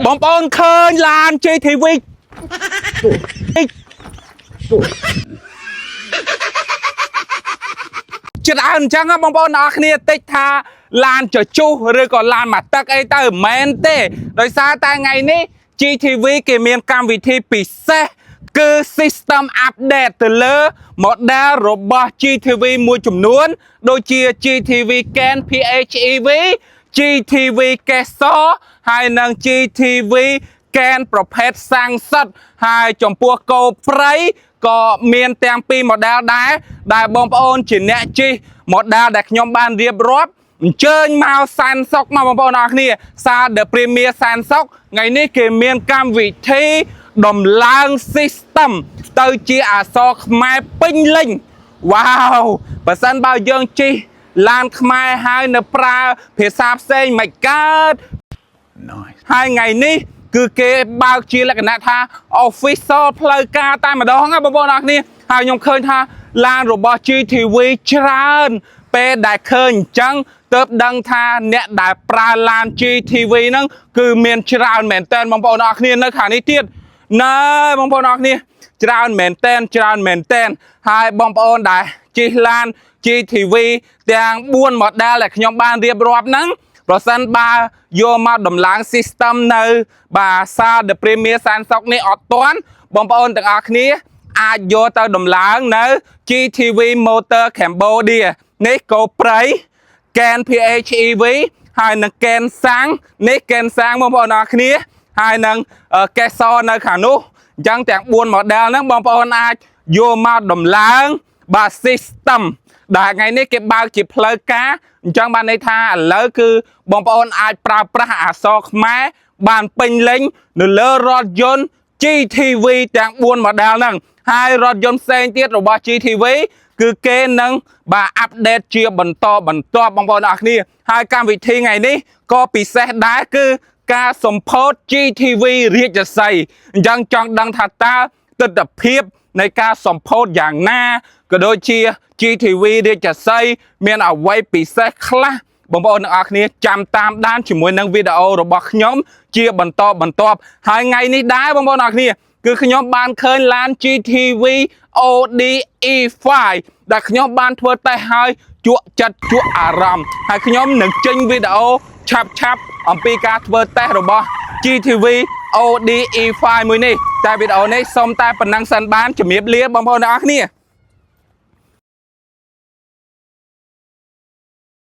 បងប្អូនឃើញឡាន GTV ច្រើនអញ្ចឹងហ៎បងប្អូនទាំងអស់គ្នាតិចថាឡានជជុះឬក៏ឡានមកទឹកអីទៅមិនមែនទេដោយសារតែថ្ងៃនេះ GTV គេមានកម្មវិធីពិសេសគឺ system update ទៅលើ model របស់ GTV មួយចំនួន ដូចជា GTV Can PHEV GTV កេសរហើយនិង GTV កែនប្រភេទសាំងសិតហើយចំពោះគោព្រៃក៏មានទាំងពីរ model ដែរដែលបងប្អូនជាអ្នកជិះ model ដែលខ្ញុំបានរៀបរាប់អញ្ជើញមកសែនសុកមកបងប្អូនអរគ្នាសាល The Premier សែនសុកថ្ងៃនេះគេមានកម្មវិធីដំឡើង system ទៅជាអក្សរខ្មែរពេញលេញវ៉ាវបើសិនបើយើងជិះឡានខ្មែរហើយនៅប្រើភាសាផ្សេងមិនកើត Nice. ហើយថ្ងៃនេះគឺគេបើកជាលក្ខណៈថា official ផ្លូវការតែម្ដងណាបងប្អូនអរគ្នាហើយខ្ញុំឃើញថាឡានរបស់ GTV ច្រើនពេលដែលឃើញអញ្ចឹងទើបដឹងថាអ្នកដែលប្រើឡាន GTV ហ្នឹងគឺមានច្រើនមែនតើបងប្អូនអរគ្នានៅខាងនេះទៀតណែបងប្អូនអរគ្នាច្រើនមែនតែនច្រើនមែនតែនហើយបងប្អូនដែលជិះឡាន GTV ទាំង4 model ដែលខ្ញុំបានរៀបរាប់ហ្នឹង ប្រសិនបើយកមកដំឡើង system នៅ បាទសាល The Premier សែនសុកនេះអត់ទាន់បងប្អូនទាំងអស់គ្នា អាចយកទៅដំឡើងនៅ GTV Motor Cambodia នេះកោប្រៃកែន PHEV ហើយនឹងកែនសាំងនេះកែនសាំងបងប្អូនទាំងអស់គ្នា ហើយនឹងកេសរនៅខាងនោះអញ្ចឹងទាំង4 model ហ្នឹងបងប្អូនអាចយកមកដំឡើងបាទ system ដែលថ្ងៃនេះគេបើកជាផ្លូវការអញ្ចឹងបានន័យថាឥឡូវគឺបងប្អូនអាចប្រើប្រាស់អក្សរខ្មែរបានពេញលេញនៅលើរថយន្ត GTV ទាំង4 model ហ្នឹងហើយរថយន្តផ្សេងទៀតរបស់ GTV គឺគេនឹងបាទ update ជាបន្តបន្ទាប់បងប្អូនអរគ្នាហើយកម្មវិធីថ្ងៃនេះក៏ពិសេសដែរគឺការសម្ពោធ GTV រាជសីហ៍អញ្ចឹងចង់ដឹងថាតើទស្សនភាពនៃការសម្ពោធយ៉ាងណាក៏ដូចជា GTV រាជសីហ៍មានអ្វីពិសេសខ្លះបងប្អូនទាំងអស់គ្នាចាំតាមដានជាមួយនឹងវីដេអូរបស់ខ្ញុំជាបន្តបន្ទាប់ហើយថ្ងៃនេះដែរបងប្អូនទាំងអស់គ្នាគឺខ្ញុំបានឃើញឡាន GTV OD E5 ដែលខ្ញុំបានធ្វើតេស្តហើយជក់ចិត្តជក់អារម្មណ៍ហើយខ្ញុំនឹងចេញវីដេអូឆាប់ឆាប់អំពីការធ្វើតេស្តរបស់ GTV OD E5 មួយនេះតែវីដេអូនេះសូមតែប៉ុណ្ណឹងសិនបានជំរាបលាបងប្អូនទាំងអស់គ្នា។